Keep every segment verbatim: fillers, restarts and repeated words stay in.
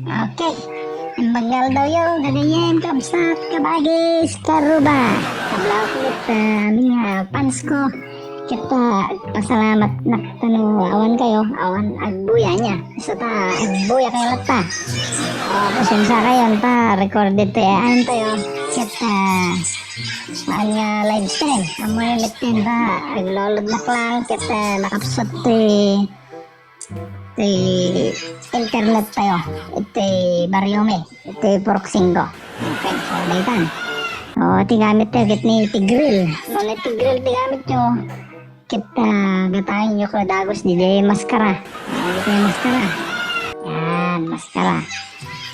Okay. Imbag nga aldawyo, gagayyem, kabsat, kabagis, karuba. Kablaw ko ket, ah, amin nga fans ko. Ket, ah, pasalamat nak tano awan kayo, awan agbuya niya. Isu ta, agbuya kayo latta. Oh, pasensya kayo, ta recorded to, eh, ano tayo? Ket, ah, maan nga live stream. Amo yung meeting ta, aglolod na lang, ket, ah, nakapsot to, eh. Ti internet tayo, iti barrio mi, iti Purok Singko. Okay, so, daytan. O, ti gamit tayo, ket ni Tigril. No, ni Tigril ti gamit nyo. Ket, ah, gatayen nyo ko dagus, di, di maskara. O, di maskara. Yan, maskara.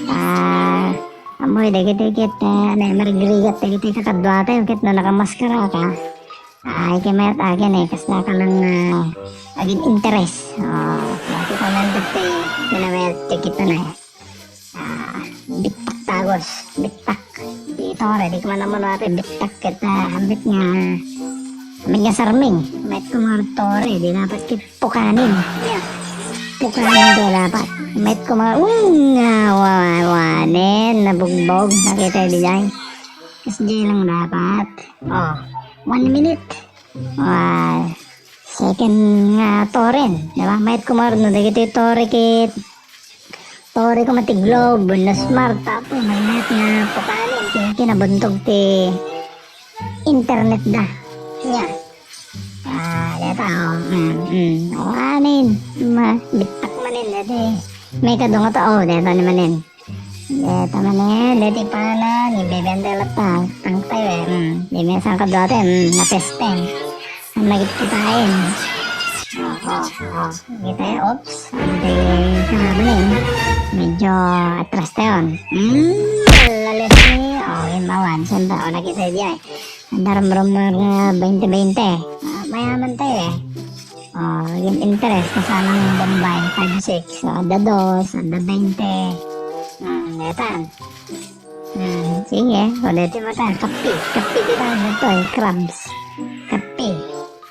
Ah, amoy, dagiti ket, ah, na, marigrigat, dagiti kakadwa tayo, ket no, nakamaskara ka. Ay, kay mayat akin eh, kasla ka lang, ah, agin interes. Oh, bakit naman dito eh, kinamayat ka kita na eh. Ah, bittak tagos, bittak. Di tore, di ka man naman natin bittak kita, ambit nga, ambit nga sarming. Mayat ko mga tore, di dapat kit pukanin. Yeah. Pukanin kaya dapat. Mayat ko mga, uy, nga, wa-, wa-, wanen, nabugbog, nakita di jay. Kas jay lang dapat. Oh, one minute. Ah, second nga toren, di ba? Mayat ko marno, dagiti tore kit, tore ko matiglog, bunno smart, tapos mayat nga pukanin, ti kinabuntog ti internet da. Nya. Ah, deta, oh, mm, mm. Oh, anin, ma, bittak manin, deti. May kadungo to, oh, deta ni manin. Deta manen, deti pana, ni bebenta latta. Tangtay, eh. Hmm. Di may sangkadwate, hmm, napesten. Ang nagit kitain. Oh, oh, oh. Kita, eh, oops. Ante, karabanin. Medyo atras tayon. Hmm, lalis ni. Oh, yun, mawan. Siyempre, oh, nakita di ay. Ang daramdaman nga twenty twenty. Ah, mayaman tayo, eh. Oh, yung interest, kasalang Bombay, five six. So, ada dos, ada twenty. Hmm, netan. Hmm, sige. O, dito mata, kape. Kape, di ba? Ito, eh, crabs. Kape.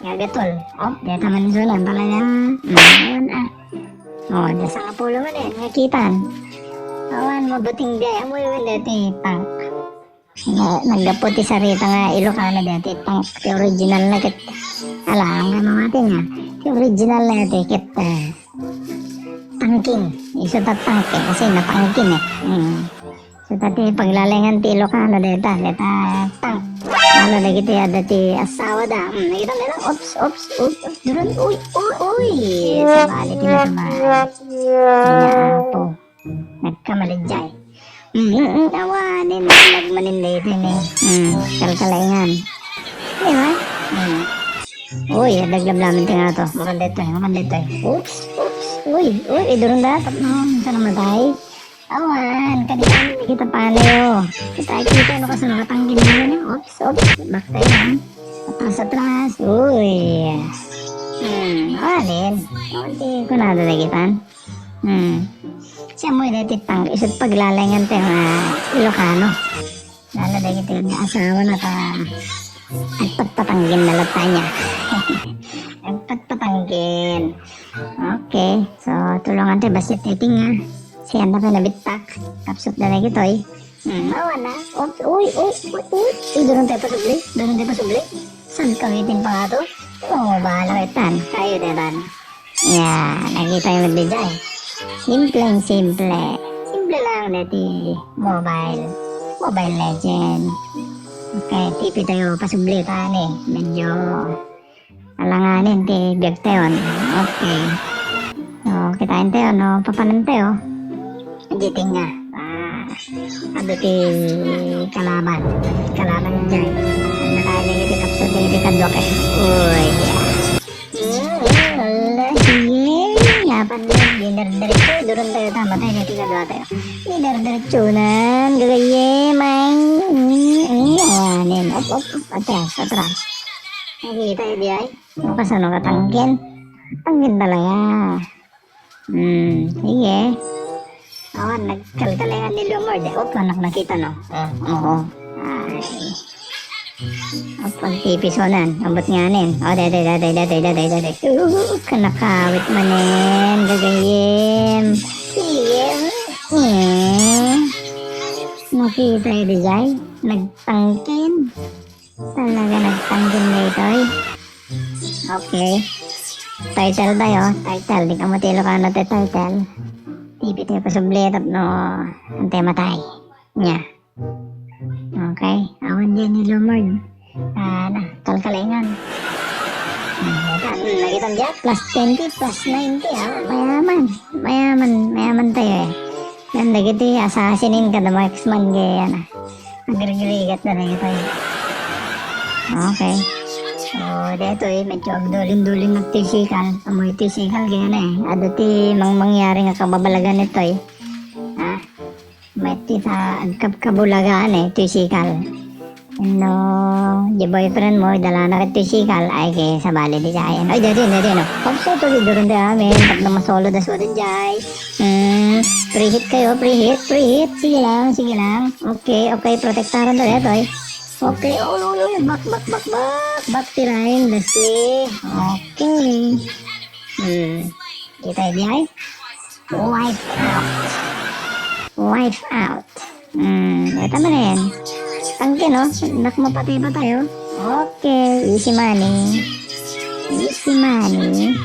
Nga gatol. Oh, dito man sunan, talaga. Hmm, yun, ah. Oh, dito sa kapulo man, eh. Nga kitan. Awan, mabuting day. Amo yun, dito, eh, pang. Nga, naggapu ti sarita nga Ilocano daytoy, pang-, ti original na ket, ala, ang ano natin nga, ti original na ti ket, ah, tangking. Isu ta tangke, kasi natangkin eh. Mm. So, ta ti paglalengan ti Ilocano dayta, dayta tang-, ano, dagiti adda ti asawa da. Mm, nakita mo na? Oops, oops, oops, oops. Duron, uy, uy, uy. Sabali ti nasama. Ay, apo. Nagkamali jay. Mm, mm, awanen, nagmanin daytoy ni. Mm, kalkalaingan. Di ba? Mm. Uy, adda lablablamen ti ngato. Mapan daytoy, mapan daytoy. Oops, oops. Uy, uy, iduron da. Tapno, saan namatay? Awan, kadi kita palayo. Kita, kita, ano ka sa nakatanggi na yun, eh? Oops, oops. Back tayo, ha? Atras, atras. Uy. Hmm, awanen. Kunada dagitan. Hmm. Siya mo daytoy tang-, isut paglalengan tayo nga Ilocano. Lalo dagiti nga asawa na ta, agpatpatanggen na latta niya. Agpatpatanggen. Okay. So, tulungan tayo, basta titing nga. Siya na pa nabittak. Kapsut na dagitoy. Hmm, awan na. Uy, uy, uy, uy, uy. Uy, durun tayo pasubli. Durun tayo pasubli. Saan ka meeting pa nga to? Oo, bahala ka itan. Kayo, detan. Ya, nakita yung video. Simpleng simple. Simple lang, deti mobile. Mobile Legend. Okay, tipi tayo, pasubli pa ni. Medyo alanganin ti biag tayon. Okay. So, kitain tayo, no? Papanan tayo. Editing nga. Ah, ano ti kalaban? Kalaban dyan. Ang nakain iti kapsat iti kadwak eh. Uy, yeah. Mm, ala, sige. Yapan na, dinner diretso. Duron tayo, tama tayo, iti kadwa tayo. Dinner diretso nan, gagayem, ay. Mm, mm, awanen. Op, op, op, atras, atras. Nakita, di ay? Kasano ka tanggen? Tanggen talaga. Hmm, sige. Oh, nagkalkalayan ni Lumord. Oh, panak nakita, no? Ah, oo. Ay. Ang pagtipisonan. Ambot nganin. Oh, dati, dati, dati, dati, dati. Uh, kanakawit manen. Gagayem. Sige. Nakita iti jay, nagtangken. Talaga nagtangken daytoy. Okay. Title tayo. Title. Di kamo ti Ilocano ti title. Di piti pasubli tapno antay matay. Nya. Okay. Awan diay ni Lumard. Ah, na, kalkalengan. Hmm, nakitam diay, plus twenty, plus ninety, ah. Mayaman. Mayaman. Mayaman tayo eh. Yan, dagiti assassinen kada marksman kaya yan, ah. Agrigrigat na rin ito eh. Okay. So, dito eh, medyo agdulin-dulin nagtisikal. Amoy tisikal kaya na eh. Adu ti mang mangyari nga kababalagan ito eh. Ah, may ti ta agkabkabulagaan eh, tisikal. No, di boyfriend mo, idala na ket ti sikal, ay, kay sabali di jayen. Ay, dadi, dadi, no. Pagsuto di durun di amin, tapno masolo da sudan jay. Hmm, preheat kayo, preheat, preheat. Sige lang, sige lang. Okay, okay, protektaran da detoy. Okay, oh, oh, oh, back, back, back, back. Back ti lain, dasi. Okay. Hmm. Kita di ay? Wipe out. Wipe out. Hmm, ito man yan. Tangke, no? Nak mapatay-patay, oh. Okay, easy money. Easy money.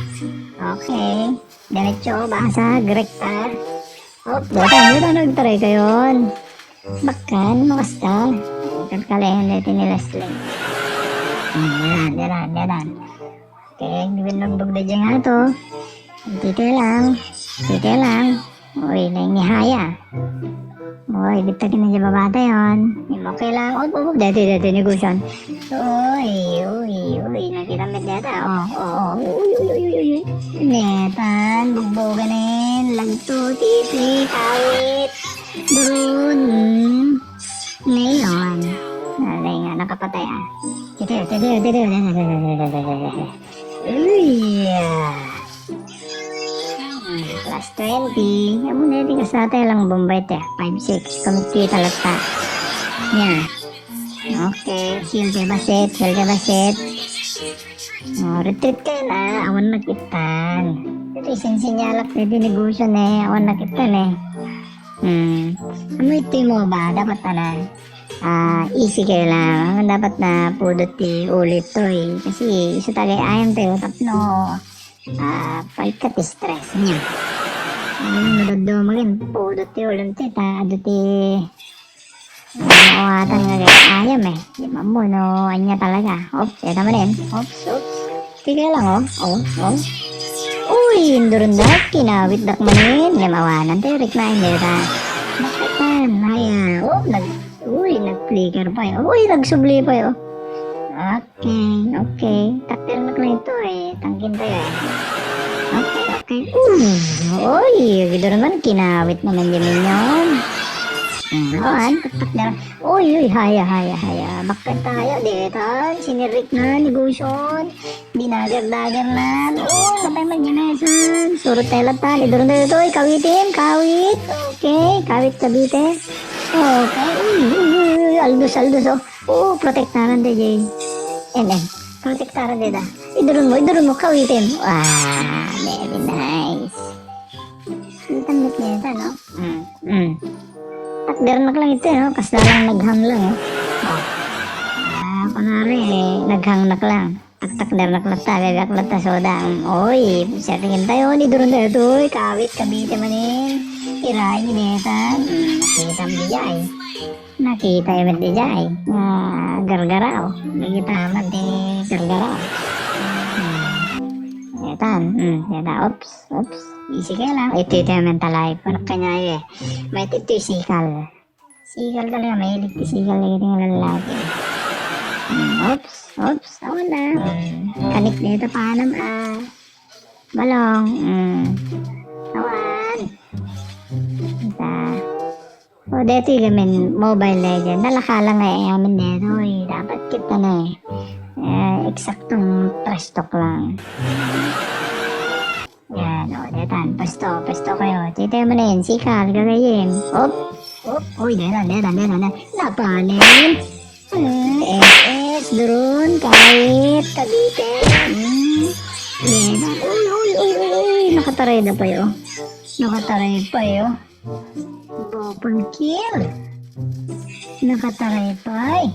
Okay. Diretso, basa, direkta. Oh, data, data, nagtaray kayon. Bakkan, makasta. Kalkalayan dito ni Leslie. Hmm, yan, yan, yan, yan. Okay, gibinlugbog da dyan nga to. Tite lang. Tite lang. Uy, nainihaya. Uy, bitta ka na dyan babata yon. Yung okay lang. Oh, oh, oh, dati, dati, negosyon. Uy, uy, uy, nakita mo data. Oh, oh, oh, uy, uy, uy, uy, uy. Netan, bugboganin, lagto, titi, kawit. Durun. Ngayon. Alay nga, nakapatay ah. Titi, titi, titi, titi. Uy! Plus twenty. Amo na yung kasatay lang Bombay te. Five six. Kumikita latta. Yan. Okay. Heal kay Basit. Heal kay Basit. Oh, retreat kayo na. Awan nakitan. Ito yung sinsinyalak na di negosyo na eh. Awan nakitan eh. Hmm. Ano ito yung mga ba? Dapat na. Ah, easy kayo lang. Dapat na pudot ti ulit to eh. Kasi isu tagay ayam tayo tapno ah, pagkat stress niya. Ano, nadadumagin, pudot ti ulit ti ta, adu ti, ano, atan nga gaya, ayam eh. Di man mo, no, anya talaga. Op, kita mo din. Ops, ops. Sige lang, oh. Oh, oh. Uy, indurun na, kinawit dak manin. Limawanan, te, Rick na, hindi ka. Bakit man? Haya, oh, nag, uy, nag-flicker pa eh. Uy, nagsubli pa eh, oh. Okay, okay. Takder na lang ito eh. Tangkin tayo eh. Okay, okay. Ooh, oy, gidor man, kinawit naman di minyon. Hmm, awan, taktak na lang. Uy, uy, haya, haya, haya. Bakit tayo, detan? Sinirik na, negosyon. Dinagar-dagar na. Oh, patay man, ginasan. Surot tayo lang, tan. Idor na ito, eh. Kawitin, kawit. Okay, kawit, kabite. Okay, uy, uy, uy, uy, aldos, aldos, oh. Oo, protektaran da jay. Em, em. Protektaran da da. Idurun mo, idurun mo, kawitin. Ah, very nice. Kita mo deta, no? Mm, mm. Takder na lang ito, no? Kasla lang naghang lang, eh. Oh. Ah, kunwari, eh, naghang na lang. Taktakder na latta, bebe, ak latta, soda. Mm, oy, setting tayo, ni durun tayo, toy. Kawit, kabite manin. Iray, ni deta. Mm, kita mo jay. Nakita met di jay nga gargaraw. Nakita met di gargaraw. Hmm. Etan, hmm, eta, oops, oops. Easy ka lang. Ito, ito yung mental life. Ano kanya eh? May ito, ito yung sikal. Sikal talaga, mahilig ti sikal lagi nga lalaki. Hmm, oops, oops, awan na. Hmm. Kanik dito, paanam, ah. Balong, hmm. Awan. Ita. O, deti gamin Mobile Legend. Nalakala nga eh, amin detoy. Dapat kita na eh. Eh, eksaktong trash talk lang. Yan, o, detan. Pasto, pasto kayo. Tita mo na yun. Sikal, gagayim. Op, op. Uy, detan, detan, detan, detan. Napanin. Eh, S S, drone, kahit, Cavite. Hmm. Detan. Uy, uy, uy, uy, uy. Nakataray na pa yun. Nakataray pa yun. Double kill. Nakataraypay.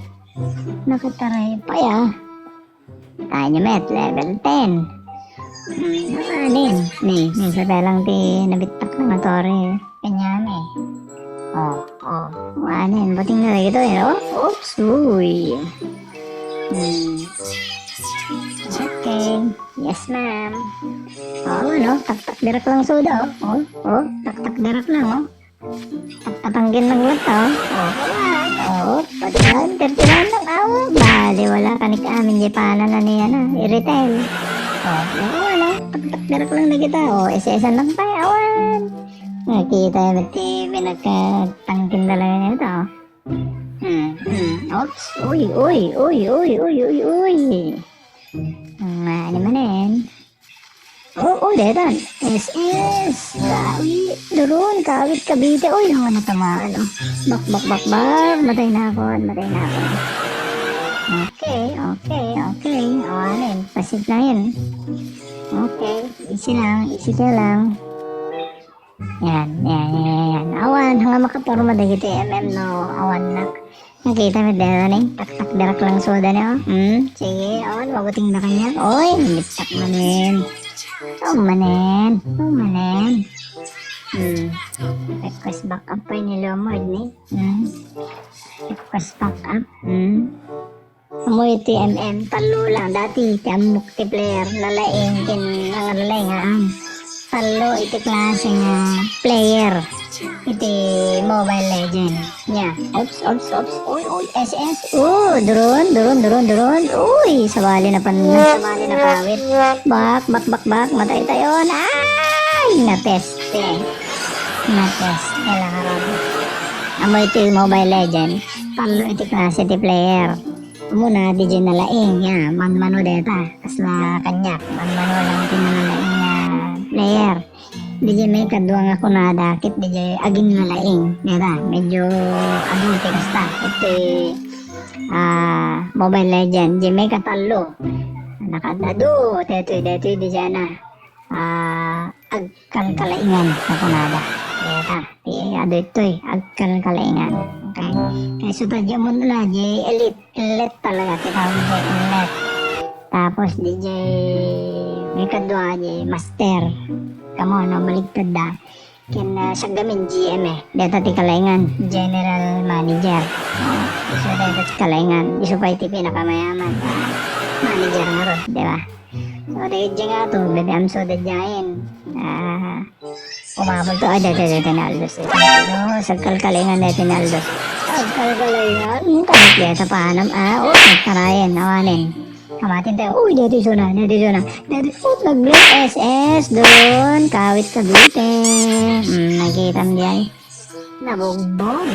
Nakataraypay, ah. Tayo met, level ten. Hmm, ano yun? Ni, ni, sa pelang ti nabittak na nga tore. Kanyami. Oh, oh. Ano yun? Buting na lagi to, eh, oh. Oops, uy. Hmm. Okay. Yes, ma'am. Oh, ano? Taktak dirak lang soda, oh. Oh, oh. Taktak dirak lang, oh. Tatanggen lang latta, oh. Oh, oh, pati yan, thirty-nine lang, awa. Bali, wala, kanik amin, di pa na niya na, i-retail. Oh, oo, ano, taktak dirak lang na kita, oh, S S N lang pa, awan. Nakita mo, ti, pinagkatanggen talaga niya ito, oh. Hmm, hmm, oops, uy, uy, uy, uy, uy, uy, uy. Ang, ah, ano man yan? Oo, detan. S S. Kawit. Duron, Kawit, Cavite. Uy, ang ano tama, ano. Bak, bak, bak, bak. Matay na ako, matay na ako. Okay, okay, okay. O, ano yun? Pasit lang yun. Okay, easy lang, easy ka lang. Yan, yan, yan, yan. Awan, hanga makaporma dagiti M M no, awan nak. Nakita mi dera ni, taktak dirak lang soda ni, oh. Hmm, sige, awan, mabuting na kanya. Oy, nagittak manen. Oh, manen. Oh, manen. Hmm. Request backup pa ni Lomord ni. Hmm. Request backup. Hmm. Amoy iti M M, tallo lang. Dati, ti ammok ti player, nalaing, kin, nangalaing, haan. Tallo iti klase nga player iti Mobile Legend. Nia, oops, oops, oops. Uy, uy, S S. Oh, duron, duron, duron, duron. Uy, sabali na pan, sabali na Kawit. Bak, bak, bak, bak. Matay tayo. Ay, napeste. Napeste lang, aram. Amoy iti Mobile Legend, tallo iti klase ti player. Umuna, D J nalaing, ya, manmano deta. Kasla kaniak, manmano lang ti nalaing nga player. D J may kadua nga kunada, ket D J aginlalaing. Deta, medyo adu ti kasta. Iti, ah, Mobile Legend, D J may katallo. Nakadadu, detoy, detoy, D J na. Ah, agkalkalaingan, nga kunada. Deta, ti, adu itoy, agkalkalaingan. Okay? Kayso ta, di mo na, di elite, elite talaga, tinawag di elite. Tapos, di di, may kadua, di master. Kamo, no, baligtad da. Ken, ah, siak gamin G M eh. Deta ti kalaingan, general manager. Oh, isu deta ti kalaingan, isu pay ti pinakamayaman. Manager ngarud, di ba? So, dagiti nga to, dagiti amso, dagiti ain. Ah, umabot to, ay, dagiti, dagiti naaldos. Dagiti naaldos, agkalkalingan, dagiti naaldos. Agkalkalingan, hmm, kahit deta panam, ah, oh, nagtarayan, awanen. Kamatin tayo, uy, dagiti suna, dagiti suna. Dagiti, oh, nag-S S, doon, Kawit, Cavite. Hmm, nakita mo di ay? Nabugbog.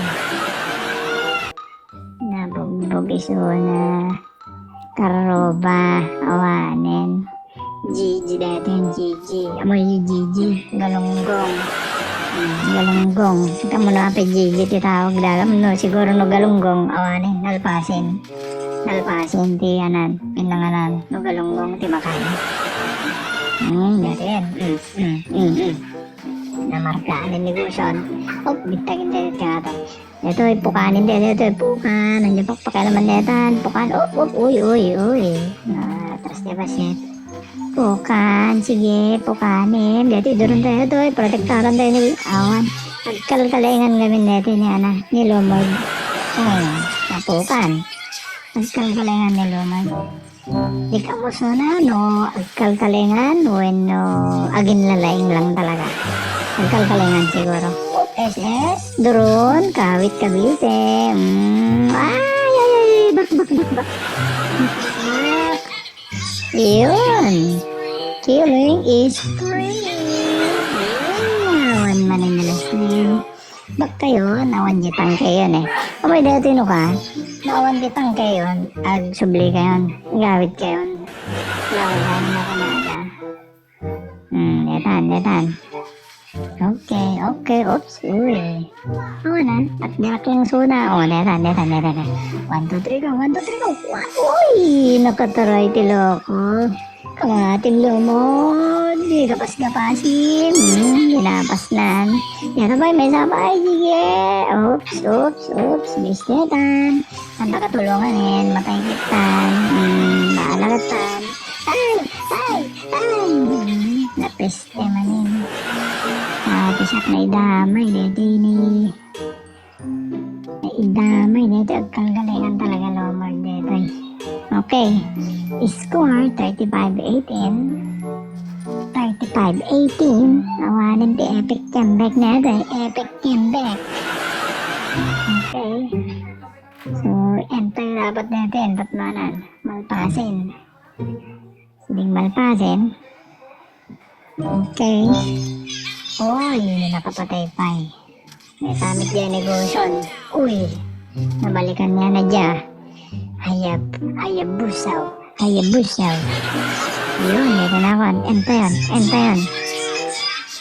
Nabugbog isuna. Karoba, awanen. Gigi daytoy, Gigi. Amoy Gigi, Galunggong. Hmm, Galunggong. Kita mo na pa Gigi ti tawag dagam, no? Siguro no Galunggong, awanen, nalpasen. Nalpasen ti anan, pinanganan, no Galunggong ti makan. Hmm, daytoy yan. Hmm, hmm, hmm, hmm. Namarkaan ni negosyon. Oh, bitagin tayo ti ato. Daytoy, pukanen, daytoy, pukan. Ania pakpakialaman daytan? Pukan. Op, op, uy, uy, uy. Ah, atras di ba, shit? Pukan, sige, pukanen. Daytoy, duron tayo, toy. Protektaran tayo ni awan. Agkalkalingan kami daytoy ni, ana, ni Lomord. Oh, napukan. Agkalkalingan ni Lomord. Di ka mo suna no agkalkalingan wenno aginlalaing lang talaga. Agkalkalingan siguro. S S, Duron, Kawit, Cavite. Mm, ay, ay, ay, bak, bak, bak, bak. Bak. Yun. Killing is free. Yun. One man in the last name. Bak kayon, awan di tangkeyon eh. Amoy daytoy no ka? No awan di tangkeyon, agsubli kayon, agawid kayon. Lawagan na kanada. Hmm, detan, detan. Okay, okay, oops, uy. Awanan, at dirak lang suna. Oh, detan, detan, detan, detan. One, two, three, go, one, two, three, go. Uy, nakataray ti loko. Kamatim lumod, di gapas-gapasin. Hmm, ginapasnan. Yan na ba, may sabay, sige. Oops, oops, oops, bistetan. Ang nakatulungan yan, matay kitan. Hmm, bahala katan. Ay, ay, ay. Hmm, napeste manin. Ah, pisak na idamay, dito ini. Ay, damay daytoy, agkalgalingan talaga, Lomar, daytoy. Okay. Score, thirty-five eighteen. Thirty-five eighteen. Awanen ti epic comeback na ito, eh. Epic comeback. Okay. So, enter dapat na ito, enter manan. Malpasin. Siding malpasin. Okay. Uy, nakapatay pay. May tamit diay negosyon. Uy, nabalikan niya na dia. Hayab, hayabusaw, hayabusaw. Yun, ito na ako. Enta yan, enta yan.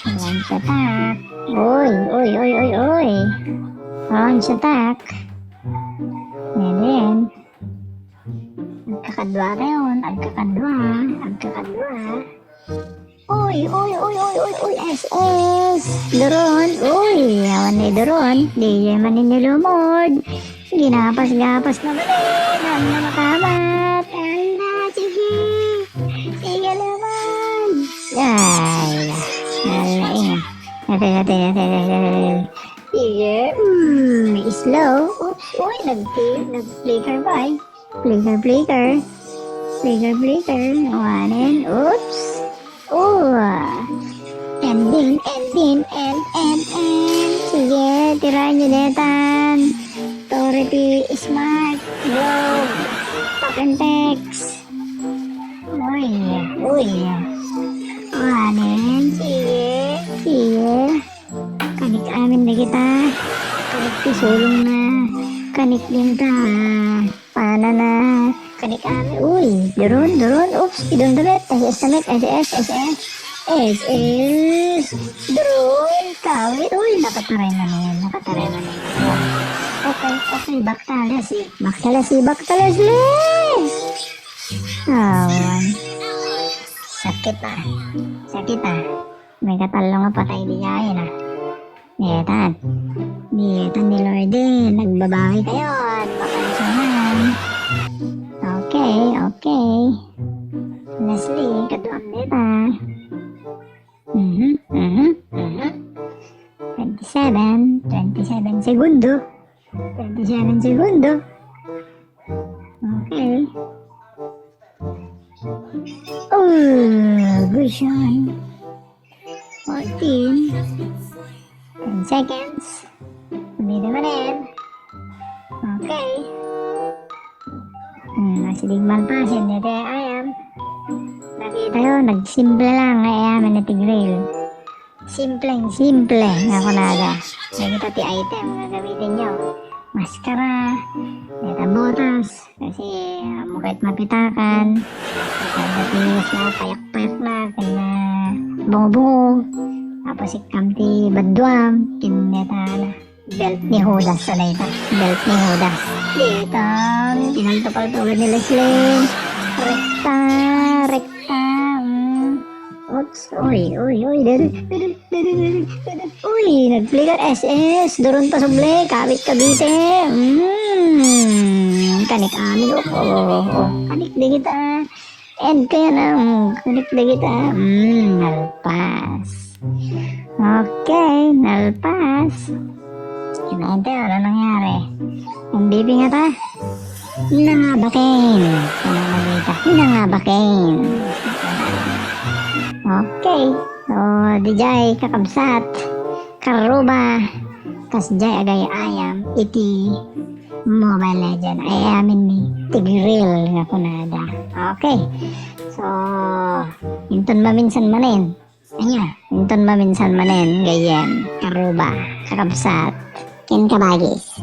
One shot attack. Uy, uy, uy, uy, uy. One shot attack. Yan din. Agkakadua tayon, agkakadua, agkakadua. Uy, uy, uy, uy, uy, uy, S S. Duron, uy, awan na duron. Di man ninyo lumod. Ginapas-gapas na bali. Daan na makamat. Ala, sige. Sige naman. Ay, ala, eh. Ate, ate, ate, ate, ate. Sige. Mm, may slow. Oops, uy, nag-, nag-flicker ba eh? Flicker, flicker. Flicker, flicker. Awanen. Oops. Oh. And then, and then, and, and, and. Sige, tiraen nyo detan. Torete, Smart, Globe, Talk and Text. Uy, uy. Awanen, sige, sige. Kanik amin dagita. Kanik ti sulong na. Kanik din ta. Panana. Kanik amin. Uy, duron, duron. Oops, idon damit. S S damit. S S, S S. S S. Duron. Kawit. Uy, nakataray na niyan. Nakataray na niyan. Okay, okay. Baktalas eh. Baktalas eh. Baktalas eh. Awan. Sakit ah. Sakit ah. May katalo nga patay di kain ah. Dietan. Dietan ni Lorde. Nagbabawi kayo. Pakansunan. Okay, okay. Leslie, kaduam dita. Mhm, mhm, mhm. Twenty-seven. Twenty-seven segundo. Twenty-seven segundo. Okay. Oh, good shot. Fourteen. Ten seconds. Hindi naman yan. Okay. Hmm, nasidig malpasin, dito ayam. Nakita yun, nagsimple lang, ay ayam, na tigril. Simpleng simple nga kunada. Nakita ti item nga gamitin nyo. Maskara, deta botas, kasi, ah, mukit mapitakan. Kada ti sa payak-payak na, kaya bungo-bungo. Tapos ikam ti baduam, kin deta na. Belt ni Judas sa dayta. Belt ni Judas. Ditang pinalto-paltogan ni Leslie. Rekta, rekta. Mm. Oops. Uy, uy, uy. Dali, dali, dali, dali, dali. Uy, nagpligar S S. Duron pa subli. Kawit Cavite. Mm. Kanik amin. Oh, oh, oh. Kanik di kita. And kaya nang kunik dagita, mm, nalpas. Okay, nalpas. Kinain tayo, ano nangyari? M V P nga ta? Nangabakin. Ano na dito? Nangabakin. Okay. So, dijay kakabsat. Karuba. Kasjay agay-ayam iti Mobile Legend. Ay, amin ni Tigril nga kunada. Okay. So, inton maminsan manen. Anya, inton maminsan manen, gayyem, karuba, kakabsat, ken kabagis.